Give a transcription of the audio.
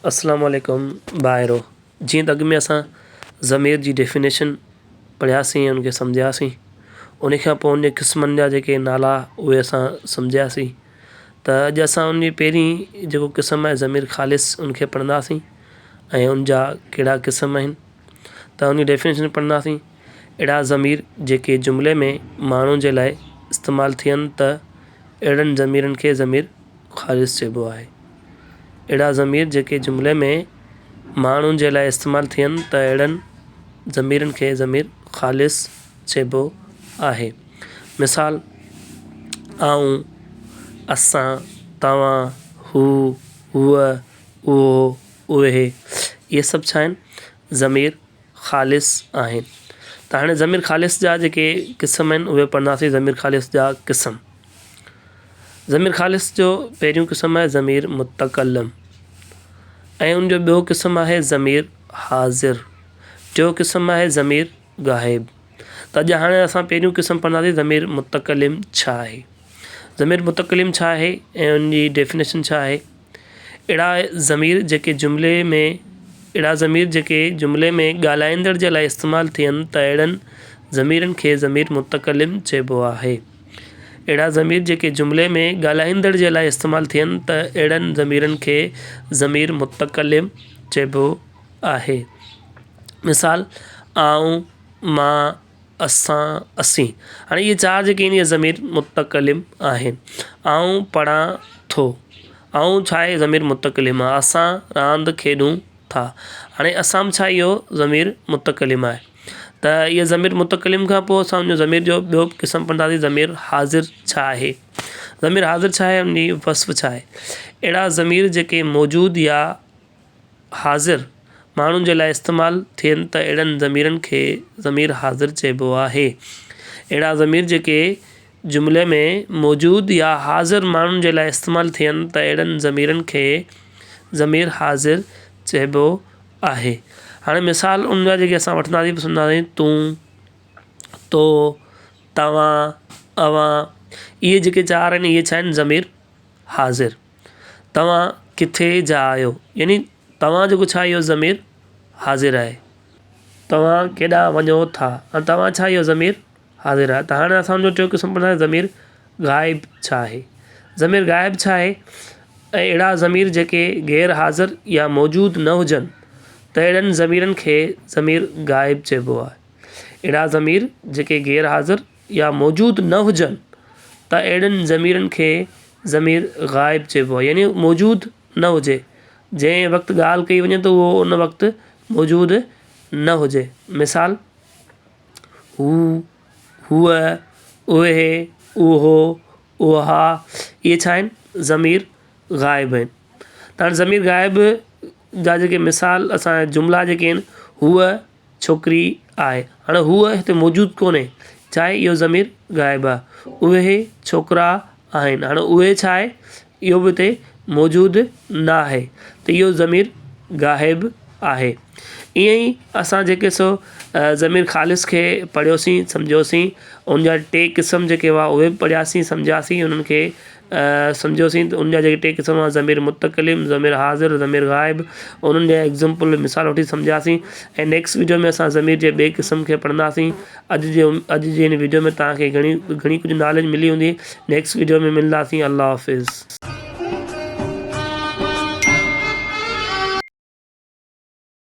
السلام عليڪم ڀائرو جيئن ته اڳ ۾ اسان ضمير جي ڊيفينيشن پڙهياسين ان کي سمجهياسين ان کان پوءِ ان جي قسمن جا جيڪي نالا اهي اسان سمجهياسين ته اڄ اسان ان جي پهرين جيڪو قسم آهي ضمير خالص ان کي پڙهنداسين ۽ ان جا ڪهڙا قسم آهن ته ان جي ڊيفينيشن پڙهنداسين اهڙا ضمير جيڪي جملي ۾ ماڻهن جي لاءِ استعمال ٿين ته اهڙن ضميرن کي ضمير خالص چئبو آهي. اهڙا ضمير جيڪي جملي ۾ ماڻهن جي لاءِ استعمال ٿين ته اهڙن ضميرن کي ضمير خالص چئبو آهي. مثال، آئون، اسان، توهان، هو، هوءَ، اهو، اهي، اهي سڀ ڇا آهن؟ ضمير خالص آهن. ته هاڻي ضمير خالص جا جيڪي قسم آهن اهي پڙهنداسين ضمير خالص جا قسم. ضمير خالص جو پهريون قسم آهي ضمير متڪلم ۽ ان جو ٻيو قسم آهي ضمير حاضر، ٽيون قسم آهي ضمير غائب. ته اڄ هاڻي اسان پهريون قسم پڙهنداسين ضمير متڪلم ڇا آهي. ضمير متڪلم ڇا آهي ۽ ان جي ڊيفينيشن ڇا آهي. اهڙا ضمير جيڪي جملي ۾ اهڙا ضمير جيڪي جملي ۾ ڳالهائيندڙ جي لاءِ استعمال ٿين ته اهڙن ضميرن کي ضمير متڪلم چئبو آهي. اهڙا ضمير جيڪي جملي ۾ ڳالهائيندڙ جي لاءِ استعمال ٿين ته اهڙن ضميرن کي ضمير متڪلم چئبو آهي. مثال، آئون، مان، اسان، اسين. هاڻي اهي چار جيڪي آهن اهي ضمير متڪلم آهن. آئون پڙهان ٿو. آئون ڇا آهي ضمير متڪلم آهي. اسان راند کيڏون ٿا. هاڻي اسان به ڇا اهو ضمير متڪلم آهي. ته اهي ضمير متڪلم کان پوءِ اسان ان جو ضمير جو ٻيو قسم پڙهنداسين ضمير حاضر ڇا آهي. ضمير حاضر ڇا آهي ان جي وصف ڇا آهي. اهڙا ضمير جيڪي موجود يا حاضر ماڻهن جي لاءِ استعمال ٿين ته اهڙن ضميرن کي ضمير حاضر چئبو آهي. اهڙا ضمير جيڪي جملي ۾ موجود يا حاضر ماڻهن جي لاءِ استعمال ٿين ته اهڙن ضميرن کي ضمير حاضر چئبو آهي. هاڻي مثال ان جا جيڪي اسان وٺنداسين پسنداسين تون، تو، توهان، اوهان، اهي جيڪي چار آهن اهي ڇا آهن ضمير حاضر. توهان ڪٿي جا آهيو يعني توهان جيڪو ڇا اهو ضمير حاضر آهي. توهان ڪيڏانهن وڃو ٿا ۽ توهان ڇا اهو ضمير حاضر آهي. ته هاڻي اسان ان جو ٽيون قسم پڙهنداسين ضمير غائب ڇا آهي. ضمير غائب ڇا آهي؟ ۽ اهڙا ضمير جيڪي غير حاضر يا موجود نه هجن ته اهڙن ضميرن کي ضمير غائب چئبو آهي. اهڙا ضمير جيڪي غير حاضر يا موجود نه هجن ته اهڙن ضميرن کي ضمير غائب چئبو آهي يعني موجود نه هجي جنهن وقت ڳالهه ڪئي وڃي ته اهو ان وقت موجود نه هجي. مثال، هو، هوء، اهي، اهو، اها، اهي ڇا آهن؟ ضمير غائب آهن. ته هاڻي ضمير غائب جا جيڪي مثال اسان جا جملا جيڪي آهن هوء ڇوڪري آهي. هاڻي هوء هتي موجود ڪونهي ڇا آهي اهو ضمير غائب آهي. اهي ڇوڪرا آهن. هاڻي اهي ڇا آهي؟ اهو به هتي موجود نه آهي ته اهو ضمير غائب آهي. ائين ئي اسان جيڪي سو ضمير خالص کي پڙهيوسين سمجهيوسين ان جا ٽي قسم جيڪي هئا اهي به پڙهياسين سمجهياسين انهن کي سمجهيوسين ته ان جا جيڪي ٽي قسم هئا ضمير متڪلم ضمير حاضر ضمير غائب انهن جا ايگزامپل مثال وٺي سمجهياسين ۽ نيڪسٽ وڊيو ۾ اسان ضمير جي ٻئي قسم کي پڙهنداسين اڄ جي اڄ جي هن وڊيو ۾ توهان کي گهڻي گهڻي ڪجهه ناليج ملي هوندي نيڪسٽ وڊيو ۾ ملنداسين الله حافظ.